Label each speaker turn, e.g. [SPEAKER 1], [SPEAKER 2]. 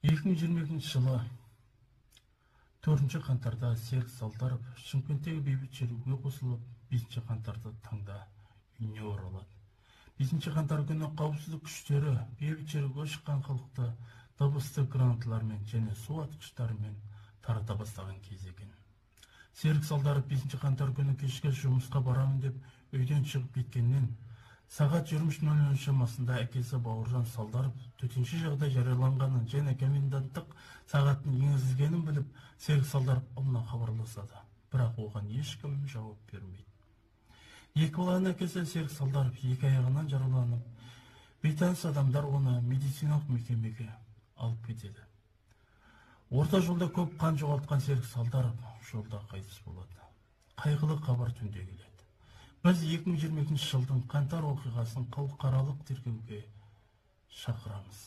[SPEAKER 1] 2022 жылы 4 қаңтарда Серік Салдаров Шымкенттегі бейбіт шеруге қосылып, 5 қаңтарда таңда үйіне оралады. 5 қаңтар күні қауіпсіздік күштері бейбіт шеруге шыққан халықты дыбысты гранаталармен және су атқыштарымен тарата бастаған кез екен. Серік Салдаров 5 қаңтар күні кешкі жұмысқа барамын деп үйден шығып кеткеннен сағат 23:00 шамасында әкесі Бауыржан Салдаров төтенше жағдай жарияланғанын және коменданттық сағаттың енгізілгенін біліп, Серік Салдаров ұлына хабарласады. Бірақ оған ешкім жауап бермейді. Екі баланың әкесі Серік Салдаров екі аяғынан жараланып, бейтаныс адамдар оны медициналық мекемеге алып кетеді. Орта жолда көп қан жоғалтқан Серік Салдаров жолда қайтыс болады. Қайғылы хабар түнде келеді. Біз 2022 жылдың қаңтар оқиғасын халықаралық тергеуге шақырамыз.